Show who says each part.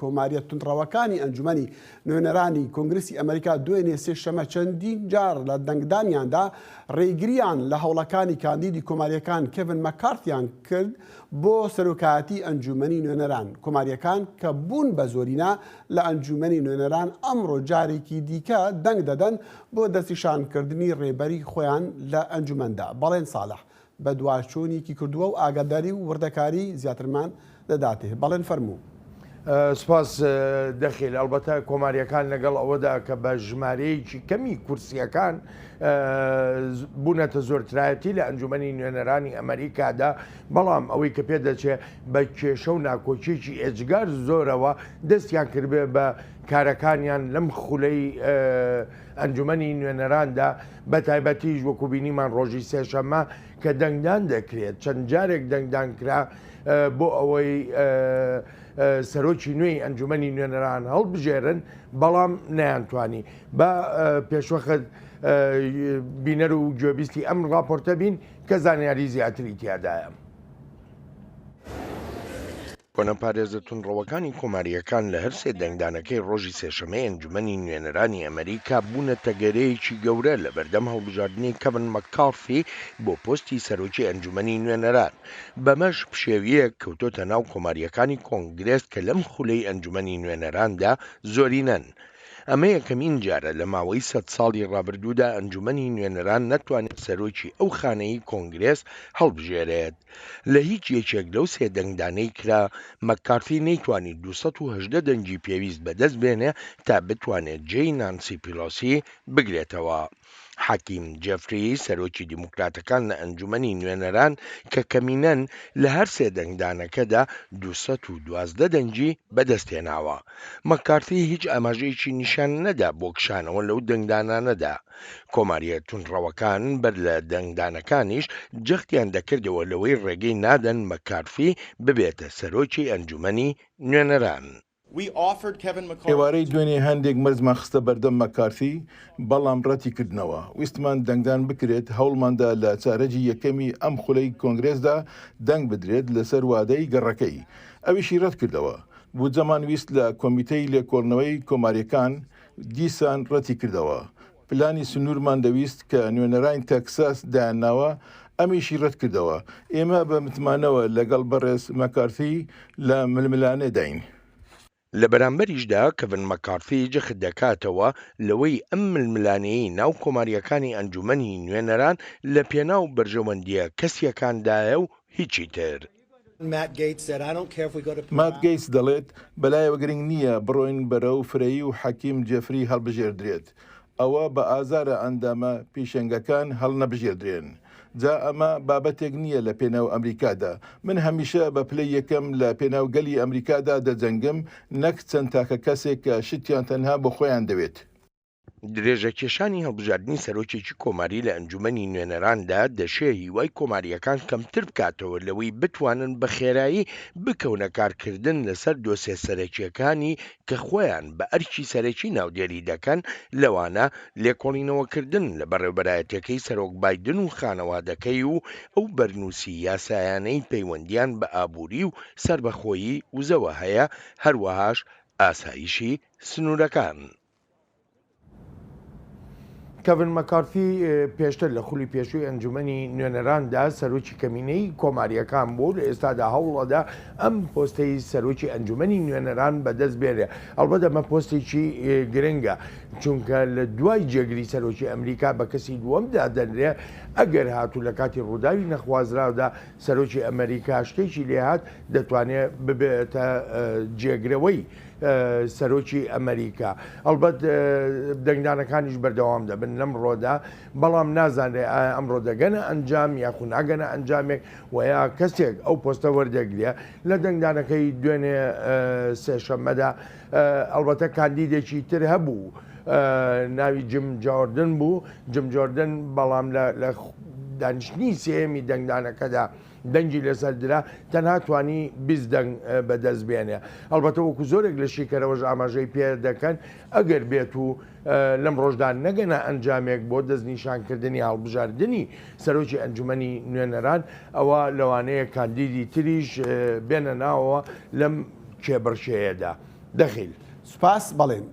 Speaker 1: کۆمارییە توندڕەوەکانی ئەنجومەنی نوێنەرانی کۆنگرسی ئەمریکا دوێنێ سێشەمە چەندین جار لە دەنگدانیاندا ڕێگرییان لە هەوڵەکانی کاندیدی کۆمارییەکان کێڤن مەکارتیان کرد بۆ سەرۆکایەتی ئەنجومەنی نوێنەران. کۆمارییەکان کە بوون بە زۆرینە لە ئەنجومەنی نوێنەران ئەمڕۆ جارێکی دیکە دەنگ دەدەن بۆ دەستنیشانکردنی ڕێبەری خۆیان لە ئەنجومەندا. بەڵێن ساڵح بەدواچوونیکی کردووە و ئاگاداری و وردەکاری زیاترمان دەداتێ. بەڵێن فەرموو.
Speaker 2: سپاس دەخیل. ئەڵبەتە کۆمارییەکان لەگەڵ ئەوەدا کە بە ژمارەیەکی کەمی کورسییەکان بوونەتە زۆرترایەتی لە ئەنجومەنی نوێنەرانی ئەمەریکادا، بەڵام ئەوەی کە پێدەچێ بە کێشە و ناکۆکییەکی ئێجگار زۆرەوە دەستیان کردبێ بە کارەکانیان لەم خولەی ئەنجومەنی نوێنەراندا، بەتایبەتیش وەکو بینیمان ڕۆژی سێشەممە کە دەنگدان دەکرێت، چەند جارێک دەنگدان کرا بۆ ئەوەی سەرۆکی نوێی ئەنجومەنی نوێنەران هەڵبژێرن، بەڵام نەیانتوانی. با پێشوەخت بینەر و گوێبیستی ئەم ڕاپۆرتە بین کە زانیاری زیاتری تیادایە.
Speaker 3: کۆنەپارێزە توندڕەوەکانی کۆمارییەکان لە هەرسێ دەنگدانەکەی ڕۆژی سێشەمەی ئەنجومەنی نوێنەرانی ئەمەریکا بوونە تەگەرەیەکی گەورە لەبەردەم هەڵبژاردنی کەڤن مەککارسی بۆ پۆستی سەرۆکی ئەنجومەنی نوێنەران. بەمەش پشێوییەک کەوتۆتە ناو کۆمارییەکانی کۆنگرێس کە لەم خولەی ئەنجومەنی نوێنەراندا زۆرینەن. ئەمە یەکەمین جارە لە ماوەی سەد ساڵی ڕابردوودا ئەنجومەنی نوێنەران نەتوانێت سەرۆکی ئەو خانەی کۆنگرێس هەڵبژێرێت. لە هیچ یەکێک لەو سێ دەنگدانەی کرا، مەککارتی نەیتوانی 218 دەنگی پێویست بەدەست بێنێ تا بتوانێت جێی نانسی پیلۆسی بگرێتەوە. حەکیم جێفری، سەرۆکی دیموکراتەکان لە ئەنجومەنی نوێنەران کە کەمینەن، لە هەر سێ دەنگدانەکەدا 212 دەنگی بەدەستهێناوە. مەککارتی هیچ ئاماژەیەکی نیشان نەدا بۆ کشانەوە لەو دەنگدانانەدا. کۆمارییە توندڕەوەکان بەر لە دەنگدانەکانیش جەختیان دەکردەوە لەوەی ڕێگەی نادەن مەککارسی ببێتە سەرۆکی ئەنجومەنی نوێنەران.
Speaker 4: ئێوارەی دوێنێ هەندێک مەرجمان خستە بەردەم مەککارسی، بەڵام ڕەتیکردنەوە. ویستمان دەنگدان بکرێت، هەوڵماندا لە چارەگی یەکەمی ئەم خولەی کۆنگرێسدا دەنگ بدرێت لەسەر وادەی گەڕەکەی. ئەویشی ڕەتکردەوە. بودجەمان ویست لە کۆمیتەی لێکۆڵنەوەی کۆمارییەکان، دیسان ڕەتیکردەوە. پلانی سنوورمان دەویست کە نوێنەرانی تەکساس دایانناوە، ئەمیشی ڕەتکردەوە. ئێمە بە متمانەوە لەگەڵ بەڕێز مەکارثی لە ململانێداین.
Speaker 3: لە بەرامبەریشدا کەڤن مەکارثی جەخت دەکاتەوە لەوەی ئەم ململانێیەی ناو کۆمارییەکانی ئەنجومەنی نوێنەران لە پێناو بەرژەوەندییە کەسییەکاندایە و هیچی تر.
Speaker 4: مات گەیتس دەڵێت، بەلایەوە گرنگ نییە بڕۆین بەرەو فرەیی و حەکیم جێفری هەڵبژێردرێت. ئەوە بە ئازارە ئەندامە پیشەنگەکان هەڵنەبژێردرێن. جا ئەمە بابەتێک نییە لە پێناو ئەمریکادا. من هەمیشە بە پلەی یەکەم لە پێناو گەلی ئەمریکادا دەجەنگم نەک چەند تاکە کەسێک کە شتیان تەنها بۆ خۆیان دەوێت.
Speaker 3: درێژەکێشانی هەڵبژاردنی سەرۆکێکی کۆماری لە ئەنجومەنی نوێنەراندا دەشێ هیوای کۆمارییەکان کەمتر بکاتەوە لەوەی بتوانن بە خێرایی بکەونە کارکردن لەسەر دۆسێ سەرەکییەکانی کە خۆیان بە ئەرکی سەرەکی ناودێری دەکەن لەوانە لێکۆڵینەوەکردن لە بەڕێوبەرایەتیەکەی سەرۆک بایدن و خانەوادەکەی و ئەو بەرنووسی یاسایانەی پەیوەندیان بە ئابووری و سەربەخۆیی وزەوە هەیە هەروەهاش ئاسایشی سنوورەکان.
Speaker 2: کەڤن مەکارثی پێشتر لە خولی پێشووی ئەنجومەنی نوێنەراندا سەرۆکی کەمینەی کۆمارییەکان بوو و لە ئێستادا هەوڵەدا ئەم پۆستەی سەرۆکی ئەنجومەنی نوێنەران بەدەست بێنێ. ئەڵبەت ئەمە پۆستێکی گرنگە چونکە لە دوای جێگری سەرۆکی ئەمریکا بە کەسی دووەم دادەنرێ ئەگەر هاتوو لە کاتی ڕووداوی نەخوازراودا سەرۆکی ئەمریکا شتێکی لێهات دەتوانێ ببێتە جێگرەوەی سەرۆکی ئەمەریکا. ئەڵبەت دەنگدانەکانیش بەردەوام دەبن لەمڕۆدا، بەڵام نازانرێ ئایا ئەمڕۆ دەگەنە ئەنجام یاخو ناگەنە ئەنجامێک و یا کەسێک ئەو پۆستە وەردەگرێ. لە دەنگدانەکەی دوێنێ سێشەممەدا ئەڵبەتە کاندیدێکی تر هەبوو ناوی جم جۆردن بوو، جم جۆردن بەڵام لە دانیشتنی سێیەمی دەنگدانەکەدا دەنگی لەسەر درا، تەنها توانی 20 دەنگ بەدەست بێنێ. ئەڵبەتە وەکو زۆرێک لە شیکەرەوەش ئاماژەی پێ دەکەن، ئەگەر بێت و لەم ڕۆژدا نەگەنە ئەنجامێک بۆ دەستنیشانکردنی هەڵبژاردنی سەرۆکی ئەنجومەنی نوێنەران، ئەوا لەوانەیە کاندیدی تریش بێنە ناوەوە لەم کێبڕکێیەدا. دەخیل.
Speaker 1: سوپاس بەڵێن.